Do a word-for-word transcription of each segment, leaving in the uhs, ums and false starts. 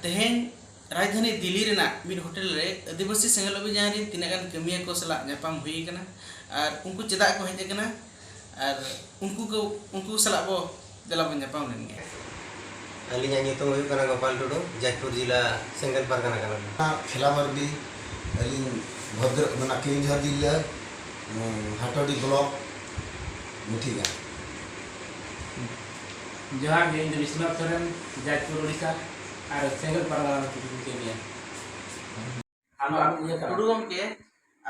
ᱛᱮᱦᱮᱧ ᱨᱟᱡᱽᱫᱷᱟᱱᱤ ᱫᱤᱞᱞᱤ ᱨᱮᱱᱟᱜ ᱢᱤᱫ ᱦᱳᱴᱮᱞ ᱨᱮ ᱟᱹᱫᱤᱵᱟᱹᱥᱤ ᱥᱮᱸᱜᱮᱞ ᱚᱵᱷᱤᱡᱟᱱ ᱨᱮᱱ ᱛᱤᱱᱟᱹᱜ ᱜᱟᱱ ᱠᱟᱹᱢᱤᱭᱟᱹ ᱠᱚ ᱥᱟᱞᱟᱜ ᱧᱟᱯᱟᱢ ᱦᱩᱭ ᱟᱠᱟᱱᱟ ᱟᱨ ᱩᱱᱠᱩ ᱪᱮᱫᱟᱜ ᱠᱚ ᱦᱮᱡ ᱟᱠᱟᱱᱟ ᱟᱨ ᱩᱱᱠᱩ ᱠᱚ, ᱩᱱᱠᱩ ᱥᱟᱞᱟᱜ ᱵᱚ ᱫᱮᱞᱟ ᱵᱚᱱ ᱧᱟᱯᱟᱢ ᱞᱮᱱ ᱜᱮ᱾ ᱟᱹᱞᱤᱧᱟᱜ ᱧᱩᱛᱩᱢ ᱦᱩᱭᱩᱜ ᱠᱟᱱᱟ ᱜᱳᱯᱟᱞ ᱴᱩᱰᱩ, ᱡᱟᱡᱽᱯᱩᱨ ᱡᱮᱞᱟ ᱥᱮᱸᱜᱮᱞ ᱯᱟᱨᱜᱟᱱᱟ ᱠᱟᱱᱟᱞᱤᱧ᱾ ᱠᱷᱮᱞᱟ ᱢᱟᱨᱰᱤ, ᱟᱹᱞᱤᱧ ᱵᱷᱚᱫᱨᱚ, ᱢᱟᱱᱮ ᱠᱮᱣᱚᱱᱡᱷᱚᱨ ᱡᱮᱞᱟ, ᱦᱟᱴᱚᱰᱤ ᱵᱞᱚᱠ, ᱢᱤᱴᱷᱤᱜᱟᱸ᱾ ᱡᱚᱦᱟᱨ ᱜᱮ, ᱤᱧ ᱫᱚ ᱵᱤᱥᱱᱩ ᱥᱚᱨᱮᱱ, ᱡᱟᱡᱽᱯᱩᱨ, ᱳᱰᱤᱥᱟ, ᱟᱨ ᱥᱮᱸᱜᱮᱞ ᱯᱟᱨᱜᱟᱱᱟ ᱨᱮ ᱠᱟᱹᱢᱤᱭᱟ᱾ ᱟᱢ ᱫᱚ ᱟᱢ ᱤᱭᱟᱹ ᱠᱟᱱᱟ? ᱴᱩᱰᱩ ᱜᱚᱢᱠᱮ,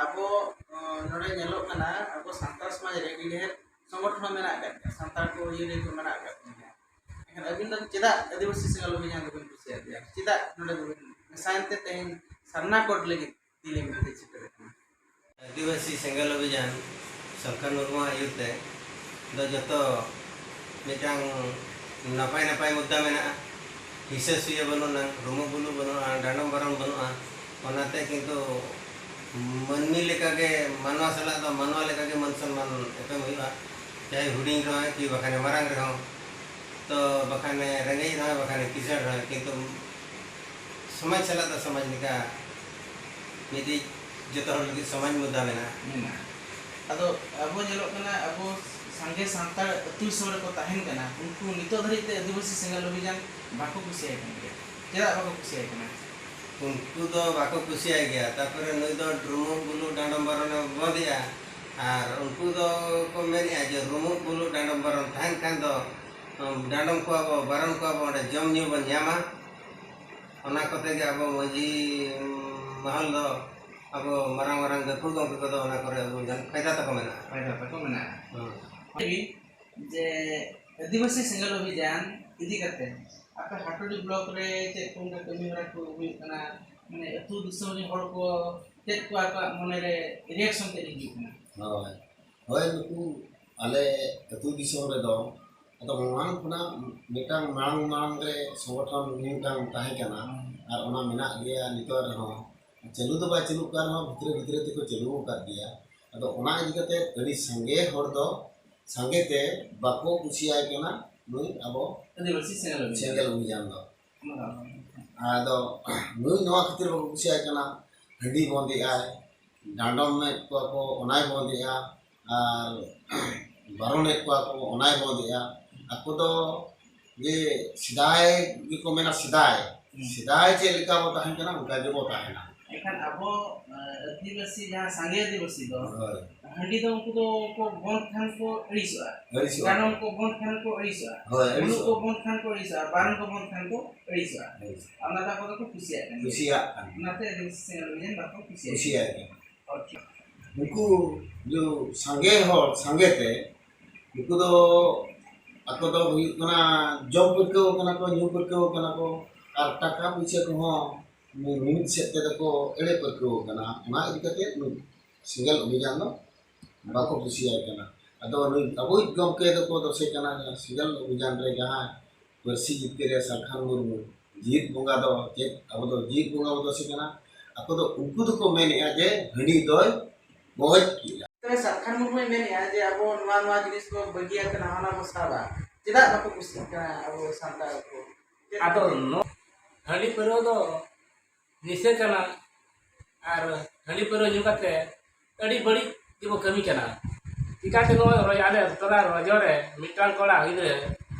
ᱟᱵᱚ, ᱚ, ᱱᱚᱰᱮ ᱧᱮᱞᱚᱜ ᱠᱟᱱᱟ, ᱟᱵᱚ ᱥᱟᱱᱛᱟᱲ ᱥᱚᱢᱟᱡᱽ ᱨᱮ ᱟᱹᱰᱤ ᱰᱷᱮᱨ ᱥᱚᱝᱜᱚᱴᱷᱚᱱ ᱢᱮᱱᱟᱜ ᱟᱠᱟᱫ ᱜᱮᱭᱟ, ᱥᱟᱱᱛᱟᱲ ᱠᱚ ᱤᱭᱟᱹ ᱨᱮ ᱠᱚ ᱢᱮᱱᱟᱜ ᱟᱠᱟᱫ ᱠᱚ ᱜᱮᱭᱟ᱾ ᱮᱱᱠᱷᱟᱱ ᱟᱹᱵᱤᱱ ᱫᱚ ᱪᱮᱫᱟᱜ ᱟᱹᱫᱤᱵᱟᱹᱥᱤ ᱥᱮᱸᱜᱮᱞ ᱚᱵᱷᱤᱡᱟᱱ ᱫᱚᱵᱤᱱ ᱠᱩᱥᱤᱭᱟᱜ ᱜᱮᱭᱟ? ᱪᱮᱫᱟᱜ ᱱᱚᱰᱮ ᱫᱚᱵᱤᱱ ᱢᱮᱥᱟᱭᱮᱱ ᱛᱮ ᱛᱮᱦᱮᱧ ᱥᱟᱨᱱᱟ ᱠᱳᱰ ᱞᱟᱹᱜᱤᱫ ᱫᱤᱞᱞᱤ ᱵᱤᱱ ᱦᱮᱡ ᱥᱮᱴᱮᱨ ᱟᱠᱟᱱᱟ? ᱟᱹᱫᱤᱵᱟᱹᱥᱤ ᱥᱮᱸᱜᱮᱞ ᱚᱵᱷᱤᱡᱟᱱ ᱥᱚᱨᱠᱟᱨ ᱢᱩᱨᱢᱩᱣᱟᱜ ᱟᱹᱭᱩᱨ ᱛᱮ ᱫᱚ ᱡᱚᱛᱚ ᱢᱤᱫᱴᱟᱝ ᱱᱟᱯᱟᱭ ᱱᱟᱯᱟᱭ ᱢᱩᱫᱽᱫᱟ ᱢᱮᱱᱟᱜᱼᱟ᱾ ᱦᱤᱥᱟᱹ ᱥᱩᱭᱟᱹ ᱵᱟᱹᱱᱩᱜᱼᱟ, ᱨᱩᱢᱩᱜ ᱵᱩᱞᱩᱜ ᱵᱟᱹᱱᱩᱜᱼᱟ, ᱰᱟᱸᱰᱚᱢ ᱵᱟᱨᱚᱱ ᱵᱟᱹᱱᱩᱜᱼᱟ᱾ ᱚᱱᱟᱛᱮ ᱠᱤᱱᱛᱩ ᱢᱟᱹᱱᱢᱤ ᱞᱮᱠᱟᱜᱮ, ᱢᱟᱱᱣᱟ ᱥᱟᱞᱟᱜ ᱫᱚ ᱢᱟᱱᱣᱟ ᱞᱮᱠᱟᱜᱮ ᱢᱟᱹᱱ ᱥᱚᱱᱢᱟᱱ ᱮᱯᱮᱢ ᱦᱩᱭᱩᱜᱼᱟ᱾ ᱪᱟᱦᱮ ᱦᱩᱰᱤᱧ ᱨᱮᱦᱚᱸᱭ ᱠᱤ ᱵᱟᱠᱷᱟᱱᱮ ᱢᱟᱨᱟᱝ ᱨᱮᱦᱚᱸ, ᱛᱚ ᱵᱟᱠᱷᱟᱱᱮ ᱨᱮᱸᱜᱮᱡ ᱨᱮᱦᱚᱸᱭ, ᱵᱟᱠᱷᱟᱱᱮ ᱠᱤᱥᱟᱹᱬ ᱨᱮᱦᱚᱸᱭ, ᱠᱤᱱᱛᱩ ᱥᱚᱢᱟᱡᱽ ᱥᱟᱞᱟᱜ ᱫᱚ ᱥᱚᱢᱟᱡᱽ ᱞᱮᱠᱟ ᱢᱤᱫᱴᱤᱡ ᱡᱚᱛᱚ ᱦᱚᱲ ᱞᱟᱹᱜᱤᱫ ᱥᱚᱢᱟᱡᱽ ᱢᱩᱫᱽᱫᱟ ᱢᱮᱱᱟᱜᱼᱟ᱾ ᱢᱮᱱᱟᱜᱼᱟ᱾ ᱟᱫᱚ ᱟᱵᱚ ᱧᱮᱞᱚᱜ ᱠᱟᱱᱟ, ᱟᱵᱚ ᱥᱟᱸᱜᱮ ᱥᱟᱱᱛᱟᱲ ᱟᱹᱛᱩ ᱫᱤᱥᱚᱢ ᱨᱮᱠᱚ ᱛᱟᱦᱮᱱ ᱠᱟᱱᱟ, ᱩᱱᱠᱩ ᱱᱤᱛᱚᱜ ᱫᱷᱟᱹᱨᱤᱡ ᱛᱮ ᱟᱹᱫᱤᱵᱟᱹᱥᱤ ᱥᱮᱸᱜᱮᱞ ᱚᱵᱷᱤᱡᱟᱱ ᱵᱟᱠᱚ ᱠᱩᱥᱤᱭᱟᱭ ᱠᱟᱱ ᱜᱮᱭᱟ᱾ ᱪᱮᱫᱟᱜ ᱵᱟᱠᱚ ᱠᱩᱥᱤᱭᱟᱭ ᱠᱟᱱᱟ? ᱩᱱᱠᱩ ᱫᱚ ᱵᱟᱠᱚ ᱠᱩᱥᱤᱭᱟᱭ ᱜᱮᱭᱟ᱾ ᱛᱟᱨᱯᱚᱨᱮ ᱱᱩᱭ ᱫᱚ ᱰᱨᱩᱢᱩᱜ ᱵᱩᱞᱩᱜ ᱰᱟᱸᱰᱚᱢ ᱵᱟᱨᱚᱱᱮ ᱵᱚᱸᱫᱮᱜᱼᱟ, ᱟᱨ ᱩᱱᱠᱩ ᱫᱚ ᱠᱚ ᱢᱮᱱᱮᱜᱼᱟ ᱡᱮ ᱨᱩᱢᱩᱜ ᱵᱩᱞᱩᱜ ᱰᱟᱸᱰᱚᱢ ᱵᱟᱨᱚᱱ ᱛᱟᱦᱮᱱ ᱠᱷᱟᱱ ᱫᱚ, ᱰᱟᱸᱰᱚᱢ ᱠᱚᱣᱟ ᱵᱚ, ᱵᱟᱨᱚᱱ ᱠᱚᱣᱟ ᱵᱚ, ᱚᱸᱰᱮ ᱡᱚᱢ ᱧᱩ ᱵᱚᱱ ᱧᱟᱢᱟ᱾ ᱚᱱᱟ ᱠᱚᱛᱮ ᱜᱮ ᱟᱵᱚ ᱢᱟᱹᱡᱷᱤ ᱢᱟᱦᱟᱞ ᱫᱚ ᱟᱵᱚ ᱢᱟᱨᱟᱝ ᱢᱟᱨᱟᱝ ᱜᱟᱹᱠᱷᱩᱲ ᱜᱚᱢᱠᱮ ᱠᱚᱫᱚ ᱚᱱᱟ ᱠᱚᱨᱮ ᱟᱵᱚ ᱡᱟᱦᱟᱸ ᱯᱷᱟᱭᱫᱟ ᱛᱟᱠᱚ ᱢᱮᱱᱟᱜᱼᱟ᱾ ᱯᱷᱟᱭᱫᱟ ᱛᱟᱠᱚ ᱢᱮᱱᱟᱜᱼᱟ᱾ ᱦᱮᱸ᱾ ᱡᱮ ᱟᱹᱫᱤᱵᱟᱹᱥᱤ ᱥᱮᱸᱜᱮᱞ ᱚᱵᱷᱤᱡᱟᱱ ᱤᱫᱤ ᱠᱟᱛᱮ ᱟᱯᱮ ᱦᱟᱴᱚᱰᱤ ᱵᱞᱚᱠ ᱨᱮ ᱪᱮᱫ ᱠᱚ ᱚᱱᱠᱟ ᱠᱟᱹᱢᱤ ᱦᱚᱨᱟ ᱠᱚ ᱦᱩᱭᱩᱜ ᱠᱟᱱᱟ? ᱢᱟᱱᱮ ᱟᱹᱛᱩ ᱫᱤᱥᱚᱢ ᱨᱮᱱ ᱦᱚᱲ ᱠᱚ ᱪᱮᱫ ᱠᱚ ᱟᱠᱚᱣᱟᱜ ᱢᱚᱱᱮ ᱨᱮ ᱨᱤᱭᱟᱠᱥᱚᱱ ᱪᱮᱫ ᱦᱤᱡᱩᱜ ᱠᱟᱱᱟ? ᱦᱳᱭ, ᱦᱳᱭ, ᱱᱩᱠᱩ ᱟᱞᱮ ᱟᱹᱛᱩ ᱫᱤᱥᱚᱢ ᱨᱮᱫᱚ, ᱟᱫᱚ ᱢᱟᱲᱟᱝ ᱠᱷᱚᱱᱟᱜ ᱢᱤᱫᱴᱟᱝ ᱢᱟᱲᱟᱝ ᱢᱟᱲᱟᱝ ᱨᱮ ᱥᱚᱝᱜᱚᱴᱷᱚᱱ ᱢᱤᱫᱴᱟᱝ ᱛᱟᱦᱮᱸ ᱠᱟᱱᱟ, ᱦᱩᱸ᱾ ᱟᱨ ᱚᱱᱟ ᱢᱮᱱᱟᱜ ᱜᱮᱭᱟ ᱱᱤᱛᱚᱜ ᱨᱮᱦᱚᱸ᱾ ᱪᱟᱹᱞᱩ ᱫᱚ ᱵᱟᱭ ᱪᱟᱹᱞᱩᱜ ᱠᱟᱱ ᱨᱮᱦᱚᱸ, ᱵᱷᱤᱛᱨᱤ ᱵᱷᱤᱛᱨᱤ ᱛᱮᱠᱚ ᱪᱟᱹᱞᱩ ᱟᱠᱟᱫ ᱜᱮᱭᱟ᱾ ᱟᱫᱚ ᱚᱱᱟ ᱤᱫᱤ ᱠᱟᱛᱮ ᱟᱹᱰᱤ ᱥᱟᱸᱜᱮ ᱦᱚᱲ ᱫᱚ ᱥᱟᱸᱜᱮ ᱛᱮ ᱵᱟᱠᱚ ᱠᱩᱥᱤᱭᱟᱭ ᱠᱟᱱᱟ ᱱᱩᱭ ᱟᱵᱚ ᱟᱹᱫᱤᱵᱟᱹᱥᱤ ᱥᱮᱸᱜᱮᱞ ᱚᱵᱷᱤᱡᱟᱱ᱾ ᱥᱮᱸᱜᱮᱞ ᱚᱵᱷᱤᱡᱟᱱ ᱫᱚ᱾ ᱟᱫᱚ ᱱᱩᱭ ᱱᱚᱣᱟ ᱠᱷᱟᱹᱛᱤᱨ ᱵᱟᱠᱚ ᱠᱩᱥᱤᱭᱟᱭ ᱠᱟᱱᱟ, ᱦᱟᱺᱰᱤ ᱵᱚᱸᱫᱮᱜᱼᱟᱭ, ᱰᱟᱸᱰᱚᱢᱮᱫ ᱠᱚᱣᱟ ᱠᱚ, ᱚᱱᱟᱭ ᱵᱚᱸᱫᱮᱜᱼᱟ, ᱟᱨ ᱵᱟᱨᱚᱱᱮᱫ ᱠᱚᱣᱟ ᱠᱚ, ᱚᱱᱟᱭ ᱵᱚᱸᱫᱮᱜᱼᱟ᱾ ᱟᱠᱚ ᱫᱚ ᱡᱮ ᱥᱮᱫᱟᱭ ᱜᱮᱠᱚ ᱢᱮᱱᱟ, ᱥᱮᱫᱟᱭ, ᱦᱩᱸ᱾ ᱥᱮᱫᱟᱭ ᱪᱮᱫ ᱞᱮᱠᱟ ᱵᱚ ᱛᱟᱦᱮᱸ ᱠᱟᱱᱟ, ᱚᱱᱠᱟ ᱜᱮᱵᱚ ᱛᱟᱦᱮᱱᱟ᱾ ᱮᱱᱠᱷᱟᱱ ᱟᱵᱚ, ᱮ, ᱟᱹᱫᱤᱵᱟᱹᱥᱤ, ᱡᱟᱦᱟᱸ ᱥᱟᱸᱜᱮ ᱟᱹᱫᱤᱵᱟᱹᱥᱤ ᱫᱚ, ᱦᱳᱭ᱾ ᱦᱟᱺᱰᱤ ᱫᱚ ᱩᱱᱠᱩ ᱫᱚ ᱠᱚ ᱵᱚᱸᱫᱽ ᱠᱷᱟᱱ ᱠᱚ ᱟᱹᱲᱤᱥᱚᱜᱼᱟ᱾ ᱟᱹᱲᱤᱥᱚᱜᱼᱟ᱾ ᱰᱟᱸᱰᱚᱢ ᱠᱚ ᱵᱚᱸᱫᱽ ᱠᱷᱟᱱ ᱠᱚ ᱟᱹᱲᱤᱥᱚᱜᱼᱟ᱾ ᱦᱳᱭ, ᱟᱹᱲᱤᱥᱚᱜᱼᱟ᱾ ᱵᱩᱞᱩᱜ ᱠᱚ ᱵᱚᱸᱫᱽ ᱠᱷᱟᱱ ᱠᱚ ᱟᱹᱲᱤᱥᱚᱜᱼᱟ᱾ ᱵᱟᱨᱚᱱ ᱠᱚ ᱵᱚᱸᱫᱽ ᱠᱷᱟᱱ ᱠᱚ ᱟᱹᱲᱤᱥᱚᱜᱼᱟ᱾ ᱟᱹᱲᱤᱥᱚᱜᱼᱟ᱾ ᱚᱱᱟ ᱫᱚ ᱟᱠᱚ ᱫᱚᱠᱚ ᱠᱩᱥᱤᱭᱟᱜ ᱠᱟᱱᱟ᱾ ᱠᱩᱥᱤᱭᱟᱜ ᱠᱟᱱᱟ᱾ ᱚᱱᱟᱛᱮ ᱟᱹᱫᱤᱵᱟᱹᱥᱤ ᱥᱮᱸᱜᱮᱞ ᱚᱵᱷᱤᱡᱟᱱ ᱵᱟᱠᱚ ᱠᱩᱥᱤᱭᱟᱜ ᱠᱟᱱᱟ᱾ ᱠᱩᱥᱤᱭᱟᱜ ᱠᱟᱱᱟ᱾ ᱦᱳᱭ, ᱴᱷᱤᱠ᱾ ᱩᱱᱠᱩ ᱡᱮ ᱥᱟᱸᱜᱮ ᱦᱚᱲ ᱥᱟᱸᱜᱮ ᱛᱮ, ᱩᱱᱠᱩ ᱫᱚ ᱟᱠᱚ ᱫᱚ ᱦᱩᱭᱩᱜ ᱠᱟᱱᱟ ᱡᱚᱢ ᱯᱟᱹᱨᱠᱟᱹᱣ ᱠᱟᱱᱟ ᱠᱚ, ᱧᱩ ᱯᱟᱹᱨᱠᱟᱹᱣ ᱠᱟᱱᱟ ᱠᱚ, ᱟᱨ ᱴᱟᱠᱟ ᱯᱩᱭᱥᱟᱹ ᱠᱚᱦᱚᱸ ᱢᱤ-, ᱢᱤᱢᱤᱫ ᱥᱮᱫ ᱛᱮᱫᱚ ᱠᱚ ᱮᱲᱮ ᱯᱟᱹᱨᱠᱟᱹᱣ ᱠᱟᱱᱟ᱾ ᱚᱱᱟ ᱤᱫᱤ ᱠᱟᱛᱮ ᱱᱩᱭ ᱥᱮᱸᱜᱮᱞ ᱚᱵᱷᱤᱡᱟᱱ ᱫᱚ ᱵᱟᱠᱚ ᱠᱩᱥᱤᱭᱟᱭ ᱠᱟᱱᱟ᱾ ᱟᱫᱚ ᱱᱩᱭ ᱟᱵᱚᱭᱤᱡ ᱜᱚᱢᱠᱮ ᱫᱚᱠᱚ ᱫᱚᱥᱮ ᱠᱟᱱᱟ, ᱥᱮᱸᱜᱮᱞ ᱚᱵᱷᱤᱡᱟᱱ ᱨᱮ ᱡᱟᱦᱟᱸ ᱯᱟᱹᱨᱥᱤ ᱡᱤᱛᱠᱟᱹᱨᱤᱭᱟᱹ ᱥᱟᱞᱠᱷᱟᱱ ᱢᱩᱨᱢᱩ, ᱡᱤᱣᱤᱫ ᱵᱚᱸᱜᱟ ᱫᱚ ᱪᱮᱫ? ᱟᱵᱚ ᱫᱚ ᱡᱤᱣᱤᱫ ᱵᱚᱸᱜᱟ ᱵᱚ ᱫᱚᱥᱮ ᱠᱟᱱᱟ᱾ ᱟᱠᱚ ᱫᱚ, ᱩᱱᱠᱩ ᱫᱚᱠᱚ ᱢᱮᱱᱮᱫᱼᱟ ᱡᱮ ᱦᱟᱺᱰᱤ ᱫᱚᱭ ᱵᱚᱦᱮᱡ ᱠᱮᱫᱟ᱾ ᱛᱚᱵᱮ ᱥᱟᱞᱠᱷᱟᱱ ᱢᱩᱨᱢᱩᱭ ᱢᱮᱱᱮᱫᱼᱟ ᱡᱮ ᱟᱵᱚ ᱱᱚᱣᱟ, ᱱᱚᱣᱟ ᱡᱤᱱᱤᱥ ᱵᱚ ᱵᱟᱹᱜᱤᱭᱟᱜ ᱠᱟᱱᱟ, ᱚᱱᱟ ᱵᱚ ᱥᱟᱵᱟ᱾ ᱪᱮᱫᱟᱜ ᱵᱟᱠᱚ ᱠᱩᱥᱤᱜ ᱠᱟᱱᱟ ᱟᱵᱚ ᱥᱟᱱᱛᱟᱲ ᱠᱚ? ᱪᱮᱫ ᱟᱫᱚ ᱠᱷᱟᱹᱛᱤᱨ? ᱱᱚ-, ᱦᱟᱺᱰᱤ ᱯᱟᱹᱣᱨᱟᱹ ᱫᱚ ᱱᱤᱥᱟᱹ ᱠᱟᱱᱟ, ᱟᱨ ᱦᱟᱺᱰᱤ ᱯᱟᱹᱣᱨᱟᱹ ᱧᱩ ᱠᱟᱛᱮ ᱟᱹᱰᱤ ᱵᱟᱹᱲᱤᱡ ᱜᱮᱵᱚ ᱠᱟᱹᱢᱤ ᱠᱟᱱᱟ᱾ ᱪᱤᱠᱟᱹᱛᱮ ᱱᱚᱜᱼᱚᱭ ᱨᱚᱡ-, ᱟᱞᱮ ᱴᱚᱞᱟ ᱨᱚᱡᱚ ᱨᱮ ᱢᱤᱫᱴᱟᱝ ᱠᱚᱲᱟ ᱜᱤᱫᱽᱨᱟᱹ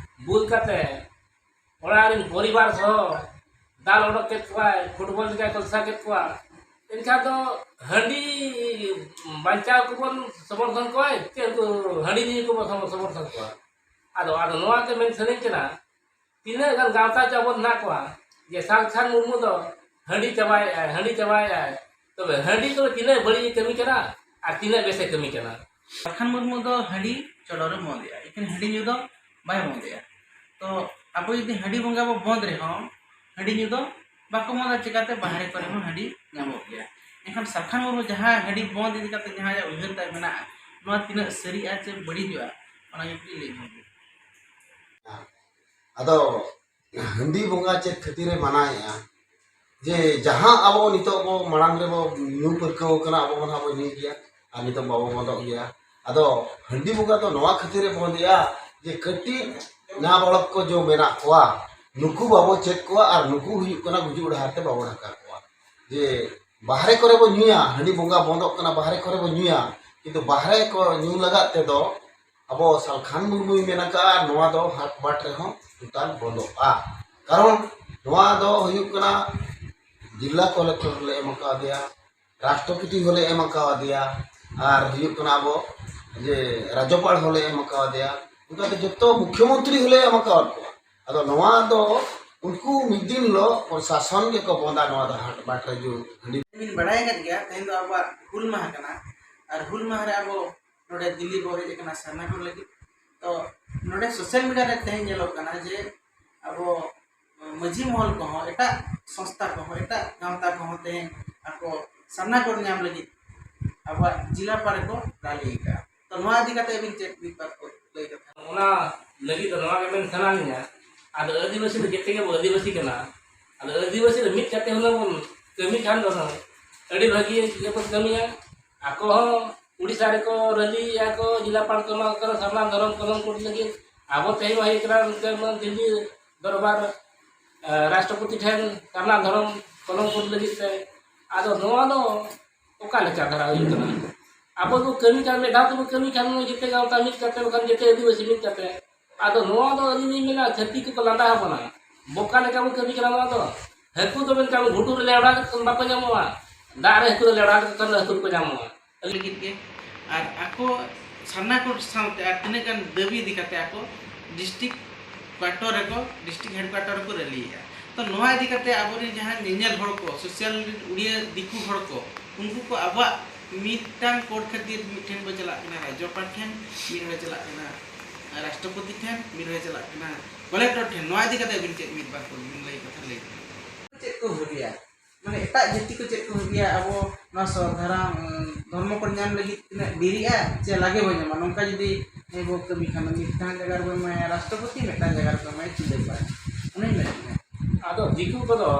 ᱵᱩᱞ ᱠᱟᱛᱮ ᱚᱲᱟᱜ ᱨᱮᱱ ᱯᱚᱨᱤᱵᱟᱨ ᱥᱚᱦᱚ ᱫᱟᱞ ᱚᱰᱚᱠ ᱠᱮᱫ ᱠᱚᱣᱟᱭ, ᱯᱷᱩᱴᱵᱚᱞ ᱞᱮᱠᱟᱭ ᱠᱚᱞᱥᱟ ᱠᱮᱫ ᱠᱚᱣᱟ᱾ ᱮᱱᱠᱷᱟᱱ ᱫᱚ ᱦᱟᱺᱰᱤ ᱵᱟᱧᱪᱟᱣ ᱠᱚᱵᱚᱱ ᱥᱚᱢᱚᱨᱛᱷᱚᱱ ᱠᱚᱣᱟᱭ ᱪᱮ ᱩᱱᱠᱩ ᱦᱟᱺᱰᱤ ᱧᱩ ᱠᱚᱵᱚᱱ ᱥᱚᱢᱚᱨᱛᱷᱚᱱ ᱠᱚᱣᱟ? ᱟᱫᱚ, ᱟᱫᱚ ᱱᱚᱣᱟ ᱜᱮ ᱢᱮᱱ ᱥᱟᱱᱟᱧ ᱠᱟᱱᱟ, ᱛᱤᱱᱟᱹᱜ ᱜᱟᱱ ᱜᱟᱶᱛᱟ ᱪᱚ ᱟᱵᱚ ᱢᱮᱱᱟᱜ ᱠᱚᱣᱟ ᱡᱮ ᱥᱟᱞᱠᱷᱟᱱ ᱢᱩᱨᱢᱩ ᱫᱚ ᱦᱟᱺᱰᱤ ᱪᱟᱵᱟᱭᱮᱫᱼᱟᱭ, ᱦᱟᱺᱰᱤ ᱪᱟᱵᱟᱭᱮᱫᱼᱟᱭ, ᱛᱚᱵᱮ ᱦᱟᱺᱰᱤ ᱫᱚ ᱛᱤᱱᱟᱹᱜ ᱵᱟᱹᱲᱤᱡ ᱮ ᱠᱟᱹᱢᱤ ᱠᱟᱱᱟ ᱟᱨ ᱛᱤᱱᱟᱹᱜ ᱵᱮᱥ ᱮ ᱠᱟᱹᱢᱤ ᱠᱟᱱᱟ? ᱥᱟᱞᱠᱷᱟᱱ ᱢᱩᱨᱢᱩ ᱫᱚ ᱦᱟᱺᱰᱤ ᱪᱚᱰᱚᱨᱮ ᱵᱚᱸᱫᱮᱜᱼᱟ, ᱮᱠᱷᱮᱱ ᱦᱟᱺᱰᱤ ᱧᱩ ᱫᱚ ᱵᱟᱭ ᱵᱚᱸᱫᱮᱜᱼᱟ᱾ ᱛᱚ ᱟᱵᱚ ᱡᱩᱫᱤ ᱦᱟᱺᱰᱤ ᱵᱚᱸᱜᱟ ᱵᱚ ᱵᱚᱸᱫ ᱨᱮᱦᱚᱸ, ᱦᱟᱺᱰᱤ ᱧᱩ ᱫᱚ ᱵᱟᱠᱚ ᱵᱚᱸᱫᱟ, ᱪᱤᱠᱟᱹᱛᱮ ᱵᱟᱦᱨᱮ ᱠᱚᱨᱮ ᱦᱚᱸ ᱦᱟᱺᱰᱤ ᱧᱟᱢᱚᱜ ᱜᱮᱭᱟ᱾ ᱮᱱᱠᱷᱟᱱ ᱥᱟᱞᱠᱷᱟᱱ ᱢᱩᱨᱢᱩ ᱡᱟᱦᱟᱸ ᱦᱟᱺᱰᱤ ᱵᱚᱸᱫ ᱤᱫᱤ ᱠᱟᱛᱮ ᱡᱟᱦᱟᱸᱭᱟᱜ ᱩᱭᱦᱟᱹᱨ ᱛᱟᱭ ᱢᱮᱱᱟᱜᱼᱟ, ᱱᱚᱣᱟ ᱛᱤᱱᱟᱹᱜ ᱥᱟᱹᱨᱤᱜᱼᱟ ᱪᱮ ᱵᱟᱹᱲᱤᱡᱚᱜᱼᱟ, ᱚᱱᱟ ᱜᱮ ᱠᱟᱹᱴᱤᱡ ᱞᱟᱹᱭ ᱧᱚᱜ ᱵᱤᱱ᱾ ᱟᱫᱚ ᱦᱟᱺᱰᱤ ᱵᱚᱸᱜᱟ ᱪᱮᱫ ᱠᱷᱟᱹᱛᱤᱨᱮ ᱢᱟᱱᱟᱭᱮᱫᱼᱟ? ᱡᱮ ᱡᱟᱦᱟᱸ ᱟᱵᱚ ᱱᱤᱛᱚᱜ ᱵᱚ ᱢᱟᱲᱟᱝ ᱨᱮᱵᱚ ᱧᱩ ᱯᱟᱹᱨᱠᱟᱹᱣ ᱠᱟᱱᱟ, ᱟᱵᱚ ᱵᱚᱱ ᱦᱟᱸᱜ ᱵᱚ ᱧᱩᱭ ᱜᱮᱭᱟ, ᱟᱨ ᱱᱤᱛᱚᱜ ᱵᱟᱵᱚ ᱵᱚᱱᱫᱚᱜ ᱜᱮᱭᱟ᱾ ᱟᱫᱚ ᱦᱟᱺᱰᱤ ᱵᱚᱸᱜᱟ ᱫᱚ ᱱᱚᱣᱟ ᱠᱷᱟᱹᱛᱤᱨᱮ ᱵᱚᱸᱫᱮᱜᱼᱟ ᱡᱮ ᱠᱟᱹᱴᱤᱡ ᱱᱟᱵᱟᱞᱚᱠ ᱠᱚ ᱡᱚ ᱢᱮᱱᱟᱜ ᱠᱚᱣᱟ, ᱱᱩᱠᱩ ᱵᱟᱵᱚ ᱪᱮᱫ ᱠᱚᱣᱟ ᱟᱨ ᱱᱩᱠᱩ ᱦᱩᱭᱩᱜ ᱠᱟᱱᱟ ᱜᱩᱡᱩᱜ ᱰᱟᱦᱟᱨ ᱛᱮ ᱵᱟᱵᱚ ᱰᱷᱟᱠᱟ ᱠᱚᱣᱟ᱾ ᱡᱮ ᱵᱟᱦᱨᱮ ᱠᱚᱨᱮ ᱵᱚ ᱧᱩᱭᱟ, ᱦᱟᱺᱰᱤ ᱵᱚᱸᱜᱟ ᱵᱚᱱᱫᱚᱜ ᱠᱟᱱᱟ, ᱵᱟᱦᱨᱮ ᱠᱚᱨᱮ ᱵᱚ ᱧᱩᱭᱟ, ᱠᱤᱱᱛᱩ ᱵᱟᱦᱨᱮ ᱠᱚ ᱧᱩ ᱞᱟᱜᱟᱫ ᱛᱮᱫᱚ ᱟᱵᱚ ᱥᱟᱞᱠᱷᱟᱱ ᱢᱩᱨᱢᱩᱭ ᱢᱮᱱ ᱟᱠᱟᱫᱼᱟ, ᱱᱚᱣᱟ ᱫᱚ ᱦᱟᱴ ᱵᱟᱴ ᱨᱮᱦᱚᱸ ᱴᱳᱴᱟᱞ ᱵᱚᱱᱫᱚᱜᱼᱟ᱾ ᱠᱟᱨᱚᱱ ᱱᱚᱣᱟ ᱫᱚ ᱦᱩᱭᱩᱜ ᱠᱟᱱᱟ ᱡᱤᱞᱟ ᱠᱚᱞᱮᱠᱴᱚᱨ ᱞᱮ ᱮᱢ ᱟᱠᱟᱫᱮᱭᱟ, ᱨᱟᱥᱴᱨᱚᱯᱚᱛᱤ ᱦᱚᱸᱞᱮ ᱮᱢ ᱟᱠᱟᱫᱮᱭᱟ, ᱟᱨ ᱦᱩᱭᱩᱜ ᱠᱟᱱᱟ ᱟᱵᱚ ᱡᱮ ᱨᱟᱡᱽᱡᱚᱯᱟᱲ ᱦᱚᱸᱞᱮ ᱮᱢ ᱟᱠᱟᱫᱮᱭᱟ, ᱚᱱᱠᱟᱛᱮ ᱡᱚᱛᱚ ᱢᱩᱠᱷᱭᱚᱢᱚᱱᱛᱨᱤ ᱦᱚᱸᱞᱮ ᱮᱢ ᱟᱠᱟᱫ ᱠᱚᱣᱟ᱾ ᱟᱫᱚ ᱱᱚᱣᱟ ᱫᱚ ᱩᱱᱠᱩ ᱢᱤᱫ ᱫᱤᱱ ᱦᱤᱞᱳᱜ ᱯᱨᱚᱥᱟᱥᱚᱱ ᱜᱮᱠᱚ ᱵᱚᱸᱫᱟ ᱱᱚᱣᱟ ᱫᱚ ᱦᱟᱴ ᱵᱟᱴ ᱨᱮ ᱡᱩ ᱦᱟᱺᱰᱤ᱾ ᱵᱤᱱ ᱵᱟᱲᱟᱭ ᱟᱠᱟᱫ ᱜᱮᱭᱟ, ᱛᱮᱦᱮᱧ ᱫᱚ ᱟᱵᱚᱣᱟᱜ ᱦᱩᱞ ᱢᱟᱦᱟ ᱠᱟᱱᱟ, ᱟᱨ ᱦᱩᱞ ᱢᱟᱦᱟ ᱨᱮ ᱟᱵᱚ ᱱᱚᱰᱮ ᱫᱤᱞᱞᱤ ᱵᱚ ᱦᱮᱡ ᱟᱠᱟᱱᱟ ᱥᱟᱨᱱᱟ ᱠᱚ ᱞᱟᱹᱜᱤᱫ᱾ ᱛᱚ ᱱᱚᱰᱮ ᱥᱳᱥᱟᱞ ᱢᱤᱰᱤᱭᱟ ᱨᱮ ᱛᱮᱦᱮᱧ ᱧᱮᱞᱚᱜ ᱠᱟᱱᱟ ᱡᱮ ᱟᱵᱚ ᱢᱟᱹᱡᱷᱤ ᱢᱚᱦᱚᱞ ᱠᱚᱦᱚᱸ, ᱮᱴᱟᱜ ᱥᱚᱝᱥᱛᱷᱟ ᱠᱚᱦᱚᱸ, ᱮᱴᱟᱜ ᱜᱟᱶᱛᱟ ᱠᱚᱦᱚᱸ ᱛᱮᱦᱮᱧ ᱟᱠᱚ ᱥᱟᱨᱱᱟ ᱠᱳᱰ ᱧᱟᱢ ᱞᱟᱹᱜᱤᱫ ᱟᱵᱚᱣᱟᱜ ᱡᱤᱞᱟ ᱯᱟᱲ ᱨᱮᱠᱚ ᱨᱟᱞᱤ ᱟᱠᱟᱫᱼᱟ᱾ ᱛᱚ ᱱᱚᱣᱟ ᱤᱫᱤ ᱠᱟᱛᱮ ᱟᱹᱵᱤᱱ ᱪᱮᱫ ᱢᱤᱫ ᱵᱟᱨ ᱠᱚ ᱞᱟᱹᱭ ᱠᱟᱛᱷᱟ? ᱚᱱᱟ ᱞᱟᱹᱜᱤᱫ ᱫᱚ ᱱᱚᱣᱟ ᱜᱮ ᱢᱮᱱ ᱥᱟᱱᱟ ᱞᱤᱧᱟ, ᱟᱫᱚ ᱟᱹᱫᱤᱵᱟᱹᱥᱤ ᱫᱚ ᱡᱮᱛᱮ ᱜᱮᱵᱚ ᱟᱹᱫᱤᱵᱟᱹᱥᱤ ᱠᱟᱱᱟ᱾ ᱟᱫᱚ ᱟᱹᱫᱤᱵᱟᱹᱥᱤ ᱫᱚ ᱢᱤᱫ ᱠᱟᱛᱮ ᱦᱩᱱᱟᱹᱝ ᱵᱚᱱ ᱠᱟᱹᱢᱤ ᱠᱷᱟᱱ ᱫᱚ ᱦᱩᱱᱟᱹᱝ ᱟᱹᱰᱤ ᱵᱷᱟᱹᱜᱤ ᱜᱮᱵᱚᱱ ᱠᱟᱹᱢᱤᱭᱟ᱾ ᱟᱠᱚ ᱦᱚᱸ ᱩᱲᱤᱥᱥᱟ ᱨᱮᱠᱚ ᱨᱟᱹᱞᱤᱭᱮᱫᱼᱟ ᱠᱚ, ᱡᱤᱞᱟ ᱯᱟᱲ ᱠᱚ ᱮᱢᱟ ᱠᱚ ᱠᱟᱱᱟ ᱥᱟᱨᱱᱟ ᱫᱷᱚᱨᱚᱢ ᱠᱚᱞᱚᱢ ᱠᱳᱰ ᱞᱟᱹᱜᱤᱫ᱾ ᱟᱵᱚ ᱛᱮᱦᱮᱧ ᱢᱟ ᱦᱩᱭᱩᱜ ᱠᱟᱱᱟ ᱱᱚᱛᱮ ᱢᱟ ᱫᱤᱞᱞᱤ ᱫᱚᱨᱵᱟᱨ, ᱮ, ᱨᱟᱥᱴᱨᱚᱯᱚᱛᱤ ᱴᱷᱮᱱ ᱥᱟᱨᱱᱟ ᱫᱷᱚᱨᱚᱢ ᱠᱚᱞᱚᱢ ᱠᱳᱰ ᱞᱟᱹᱜᱤᱫ ᱛᱮ᱾ ᱟᱫᱚ ᱱᱚᱣᱟ ᱫᱚ ᱚᱠᱟ ᱞᱮᱠᱟ ᱫᱷᱟᱨᱟ ᱦᱩᱭᱩᱜ ᱠᱟᱱᱟ? ᱟᱵᱚ ᱫᱚ ᱠᱟᱹᱢᱤ ᱠᱟᱱ, ᱢᱤᱫ ᱫᱷᱟᱣ ᱛᱮᱵᱚ ᱠᱟᱹᱢᱤ ᱠᱷᱟᱱ ᱡᱮᱛᱮ ᱜᱟᱶᱛᱟ ᱢᱤᱫ ᱠᱟᱛᱮ, ᱵᱟᱠᱷᱟᱱ ᱡᱮᱛᱮ ᱟᱹᱫᱤᱵᱟᱹᱥᱤ ᱢᱤᱫ ᱠᱟᱛᱮ᱾ ᱟᱫᱚ ᱱᱚᱣᱟ ᱫᱚ ᱟᱹᱞᱤᱧ ᱞᱤᱧ ᱢᱮᱱᱟ, ᱪᱷᱟᱹᱛᱤᱠ ᱠᱚᱠᱚ ᱞᱟᱸᱫᱟ ᱟᱵᱚᱱᱟ᱾ ᱵᱚᱠᱟ ᱞᱮᱠᱟ ᱵᱚᱱ ᱠᱟᱹᱢᱤ ᱠᱟᱱᱟ ᱱᱚᱣᱟ ᱫᱚ᱾ ᱦᱟᱹᱠᱩ ᱫᱚ ᱢᱮᱱᱠᱷᱟᱱ ᱜᱷᱩᱴᱩ ᱨᱮ ᱞᱮᱣᱲᱟ ᱠᱟᱛᱮ ᱵᱟᱠᱚ ᱧᱟᱢᱚᱜᱼᱟ, ᱫᱟᱜ ᱨᱮ ᱦᱟᱹᱠᱩ ᱫᱚ ᱞᱮᱣᱲᱟ ᱠᱟᱛᱮ ᱦᱟᱹᱠᱩ ᱠᱚ ᱧᱟᱢᱚᱜᱼᱟ᱾ ᱞᱟᱹᱜᱤᱫ ᱜᱮ᱾ ᱟᱨ ᱟᱠᱚ ᱥᱟᱨᱱᱟ ᱠᱳᱰ ᱥᱟᱶᱛᱮ ᱟᱨ ᱛᱤᱱᱟᱹᱜ ᱜᱟᱱ ᱫᱟᱹᱵᱤ ᱤᱫᱤ ᱠᱟᱛᱮ ᱟᱠᱚ ᱰᱤᱥᱴᱨᱤᱠᱴ ᱠᱣᱟᱴᱚᱨ ᱨᱮᱠᱚ, ᱰᱤᱥᱴᱨᱤᱠᱴ ᱦᱮᱰᱠᱩᱣᱟᱴᱚᱨ ᱨᱮᱠᱚ ᱨᱮᱞᱤᱭᱮᱫᱼᱟ᱾ ᱛᱚ ᱱᱚᱣᱟ ᱤᱫᱤ ᱠᱟᱛᱮ ᱟᱵᱚᱨᱮᱱ ᱡᱟᱦᱟᱸ ᱧᱮᱧᱮᱞ ᱦᱚᱲ ᱠᱚ, ᱥᱳᱥᱟᱞ ᱩᱲᱤᱭᱟᱹ ᱫᱤᱠᱩ ᱦᱚᱲ ᱠᱚ, ᱩᱱᱠᱩ ᱠᱚ ᱟᱵᱚᱣᱟᱜ ᱢᱤᱫᱴᱟᱝ ᱠᱳᱰ ᱠᱷᱟᱹᱛᱤᱨ ᱢᱤᱫ ᱴᱷᱮᱱ ᱵᱚ ᱪᱟᱞᱟᱜ ᱠᱟᱱᱟ, ᱨᱟᱡᱽᱡᱚᱯᱟᱲ ᱴᱷᱮᱱ, ᱢᱤᱫ ᱦᱚᱲᱮ ᱪᱟᱞᱟᱜ ᱠᱟᱱᱟ ᱨᱟᱥᱴᱨᱚᱯᱚᱛᱤ ᱴᱷᱮᱱ, ᱢᱤᱫ ᱦᱚᱲᱮ ᱪᱟᱞᱟᱜ ᱠᱟᱱᱟ ᱠᱚᱞᱮᱠᱴᱚᱨ ᱴᱷᱮᱱ᱾ ᱱᱚᱣᱟ ᱤᱫᱤ ᱠᱟᱛᱮ ᱟᱹᱵᱤᱱ ᱪᱮᱫ ᱢᱤᱫ ᱵᱟᱨ ᱠᱚ ᱵᱤᱱ ᱞᱟᱹᱭ ᱠᱟᱛᱷᱟ ᱞᱟᱹᱭ ᱵᱤᱱ᱾ ᱪᱮᱫ ᱠᱚ ᱵᱷᱟᱹᱵᱤᱭᱟ? ᱢᱟᱱᱮ ᱮᱴᱟᱜ ᱡᱟᱹᱛᱤ ᱠᱚ ᱪᱮᱫ ᱠᱚ ᱵᱷᱟᱹᱵᱤᱭᱟ? ᱟᱵᱚ ᱱᱚᱣᱟ ᱥᱚᱨ ᱫᱷᱟᱨᱟ, ᱩᱸ, ᱫᱷᱚᱨᱢᱚ ᱠᱚ ᱧᱟᱢ ᱞᱟᱹᱜᱤᱫ ᱛᱤᱱᱟᱹᱜ ᱫᱮᱨᱤᱜᱼᱟ ᱪᱮ ᱞᱟᱜᱮ ᱵᱚᱱ ᱧᱟᱢᱟ? ᱱᱚᱝᱠᱟ ᱡᱩᱫᱤ ᱵᱚ ᱠᱟᱹᱢᱤ ᱠᱷᱟᱱ ᱫᱚ ᱢᱤᱫᱴᱟᱝ ᱡᱟᱭᱜᱟ ᱨᱮᱵᱚᱱ ᱮᱢᱟᱭᱟ ᱨᱟᱥᱴᱨᱚᱯᱚᱛᱤ, ᱢᱤᱫᱴᱟᱝ ᱡᱟᱭᱜᱟ ᱨᱮᱵᱚᱱ ᱮᱢᱟᱭᱟ ᱪᱤᱞᱟᱹ ᱯᱟᱲ᱾ ᱚᱱᱟᱧ ᱢᱮᱱᱮᱫ ᱛᱟᱦᱮᱸᱫ᱾ ᱟᱫᱚ ᱫᱤᱠᱩ ᱠᱚᱫᱚ,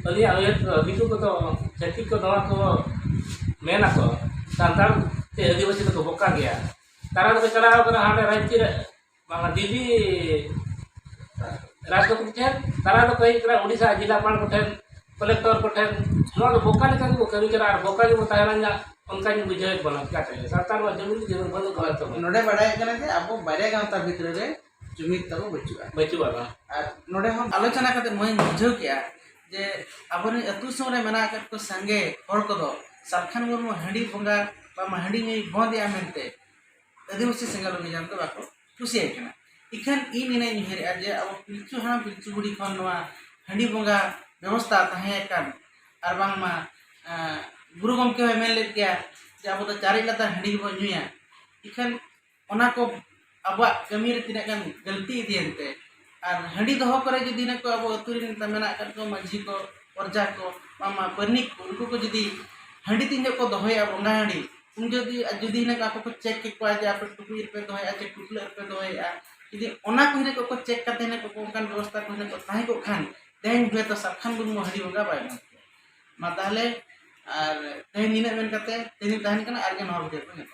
ᱟᱹᱞᱤᱧᱟᱜ ᱩᱭᱦᱟᱹᱨ ᱛᱮᱫᱚ ᱫᱤᱠᱩ ᱠᱚᱫᱚ, ᱪᱷᱟᱹᱛᱤᱠ ᱠᱚ ᱱᱚᱣᱟ ᱠᱚ ᱢᱮᱱᱟᱠᱚ, ᱥᱟᱱᱛᱟᱲ ᱛᱮ ᱟᱹᱫᱤᱵᱟᱹᱥᱤ ᱫᱚᱠᱚ ᱵᱚᱠᱟ ᱜᱮᱭᱟ᱾ ᱛᱟᱨᱟ ᱫᱚᱠᱚ ᱪᱟᱞᱟᱣ ᱠᱟᱱᱟ ᱦᱟᱸᱰᱮ ᱨᱟᱡᱽᱪᱤᱨ ᱵᱟᱝᱟ ᱫᱤᱞᱞᱤ, ᱨᱟᱥᱴᱨᱚᱯᱚᱛᱤ ᱴᱷᱮᱱ, ᱛᱟᱨᱟ ᱫᱚᱠᱚ ᱦᱮᱡ ᱠᱟᱱᱟ ᱳᱰᱤᱥᱟ ᱡᱤᱞᱟᱯᱟᱞ ᱠᱚᱴᱷᱮᱱ, ᱠᱚᱞᱮᱠᱴᱚᱨ ᱠᱚᱴᱷᱮᱱ᱾ ᱱᱚᱣᱟ ᱫᱚ ᱵᱚᱠᱟ ᱞᱮᱠᱟ ᱜᱮᱵᱚ ᱠᱟᱹᱢᱤ ᱠᱟᱱᱟ ᱟᱨ ᱵᱚᱠᱟ ᱜᱮᱵᱚ ᱛᱟᱦᱮᱱᱟ, ᱚᱱᱠᱟᱧ ᱵᱩᱡᱷᱟᱹᱣᱮᱫ ᱵᱚᱱᱟ᱾ ᱪᱤᱠᱟᱹᱛᱮ ᱥᱟᱱᱛᱟᱲ ᱢᱟ ᱡᱩᱢᱤᱫ ᱡᱩᱢᱤᱫ ᱵᱟᱹᱱᱩᱜ ᱠᱟᱫ ᱛᱟᱵᱚᱱᱟ᱾ ᱱᱚᱰᱮ ᱵᱟᱲᱟᱭ ᱠᱟᱱᱟ ᱡᱮ ᱟᱵᱚ ᱵᱟᱨᱭᱟ ᱜᱟᱶᱛᱟ ᱵᱷᱤᱛᱨᱤ ᱨᱮ ᱡᱩᱢᱤᱫ ᱛᱟᱵᱚ ᱵᱟᱹᱪᱩᱜᱼᱟ᱾ ᱵᱟᱹᱪᱩᱜᱼᱟ ᱵᱟᱝ᱾ ᱟᱨ ᱱᱚᱰᱮ ᱦᱚᱸ ᱟᱞᱳᱪᱚᱱᱟ ᱠᱟᱛᱮ ᱢᱚᱡᱽ ᱵᱩᱡᱷᱟᱹᱣ ᱠᱮᱜᱼᱟ ᱡᱮ ᱟᱵᱚᱨᱮᱱ ᱟᱹᱛᱩ ᱫᱤᱥᱚᱢ ᱨᱮ ᱢᱮᱱᱟᱜ ᱟᱠᱟᱫ ᱠᱚ ᱥᱟᱸᱜᱮ ᱦᱚᱲ ᱠᱚᱫᱚ ᱥᱟᱞᱠᱷᱟᱱ ᱢᱩᱨᱢᱩ ᱦᱟᱺᱰᱤ ᱵᱚᱸᱜᱟ ᱵᱟᱝᱢᱟ ᱦᱟᱺᱰᱤ ᱧᱩᱭ ᱵᱚᱸᱫᱮᱜᱼᱟ ᱢᱮᱱᱛᱮ ᱟᱹᱫᱤᱵᱟᱹᱥᱤ ᱥᱮᱸᱜᱮᱞ ᱚᱵᱷᱤᱡᱟᱱ ᱫᱚ ᱵᱟᱠᱚ ᱠᱩᱥᱤᱭᱟᱭ ᱠᱟᱱᱟ᱾ ᱤᱠᱷᱟᱹᱱ ᱤᱧ ᱱᱤᱱᱟᱹᱧ ᱩᱭᱦᱟᱹᱨᱮᱜᱼᱟ ᱡᱮ ᱟᱵᱚ ᱯᱤᱞᱪᱩ ᱦᱟᱲᱟᱢ ᱯᱤᱞᱪᱩ ᱵᱩᱲᱦᱤ ᱠᱷᱚᱱ ᱱᱚᱣᱟ ᱦᱟᱺᱰᱤ ᱵᱚᱸᱜᱟ ᱵᱮᱵᱚᱥᱛᱟ ᱛᱟᱦᱮᱸ ᱟᱠᱟᱱ, ᱟᱨ ᱵᱟᱝᱢᱟ ᱮᱸ, ᱜᱩᱨᱩ ᱜᱚᱢᱠᱮ ᱦᱚᱸᱭ ᱢᱮᱱ ᱞᱮᱫ ᱜᱮᱭᱟ ᱡᱮ ᱟᱵᱚ ᱫᱚ ᱪᱟᱨᱮᱡ ᱞᱟᱛᱟᱨ ᱦᱟᱺᱰᱤ ᱜᱮᱵᱚᱱ ᱧᱩᱭᱟ᱾ ᱤᱠᱷᱟᱹᱱ ᱚᱱᱟ ᱠᱚ ᱟᱵᱚᱣᱟᱜ ᱠᱟᱹᱢᱤ ᱨᱮ ᱛᱤᱱᱟᱹᱜ ᱜᱟᱱ ᱜᱟᱹᱞᱛᱤ ᱤᱫᱤᱭᱮᱱ ᱛᱮ, ᱟᱨ ᱦᱟᱺᱰᱤ ᱫᱚᱦᱚ ᱠᱚᱨᱮ ᱡᱩᱫᱤ ᱱᱩᱠᱩ ᱟᱵᱚ ᱟᱹᱛᱩ ᱨᱮᱱ ᱢᱮᱱᱟᱜ ᱟᱠᱟᱫ ᱠᱚ ᱢᱟᱹᱡᱷᱤ ᱠᱚ, ᱯᱚᱨᱡᱟ ᱠᱚ, ᱵᱟᱝᱢᱟ ᱯᱟᱹᱨᱱᱤᱠ ᱠᱚ, ᱩᱱᱠᱩ ᱠᱚ ᱡᱩᱫᱤ ᱦᱟᱺᱰᱤ ᱛᱤᱱ ᱡᱚᱦᱚᱜ ᱠᱚ ᱫᱚᱦᱚᱭᱟ ᱵᱚᱸᱜᱟ ᱦᱟᱺᱰᱤ, ᱩᱱ ᱡᱩᱫᱤ, ᱡᱩᱫᱤ ᱦᱤᱱᱟᱹ ᱟᱠᱚ ᱠᱚ ᱪᱮᱠ ᱠᱮᱠᱚᱣᱟ ᱡᱮ ᱟᱯᱮ ᱴᱩᱠᱩᱡ ᱨᱮᱯᱮ ᱫᱚᱦᱚᱭᱮᱫᱼᱟ ᱪᱮ ᱴᱩᱯᱞᱟᱹᱜ ᱨᱮᱯᱮ ᱫᱚᱦᱚᱭᱮᱫᱼᱟ, ᱡᱩᱫᱤ ᱚᱱᱟ ᱠᱚ ᱦᱤᱱᱟᱹ ᱠᱚ ᱪᱮᱠ ᱠᱟᱛᱮ ᱦᱤᱱᱟᱹ ᱠᱚ ᱚᱱᱠᱟᱱ ᱵᱮᱵᱚᱥᱛᱷᱟ ᱠᱚ ᱦᱤᱱᱟᱹ ᱠᱚ ᱛᱟᱦᱮᱸ ᱠᱚᱜ ᱠᱷᱟᱱ, ᱛᱮᱦᱮᱧ ᱦᱚᱭᱛᱳ ᱥᱟᱞᱠᱷᱟᱱ ᱢᱩᱨᱢᱩ ᱦᱟᱺᱰᱤ ᱵᱚᱸᱜᱟ ᱵᱟᱭ ᱵᱚᱸᱜᱟ ᱠᱮᱭᱟ᱾ ᱢᱟ ᱛᱟᱦᱚᱞᱮ, ᱟᱨ ᱛᱮᱦᱮᱧ ᱱᱤᱱᱟᱹᱜ ᱢᱮᱱ ᱠᱟᱛᱮ ᱛᱮᱦᱮᱧ ᱛᱟᱦᱮᱱ ᱠᱟᱱᱟ, ᱟᱨ ᱜᱮ ᱱᱚᱣᱟ ᱵᱷᱤᱰᱤᱭᱳ ᱠᱚ ᱧᱮᱞ᱾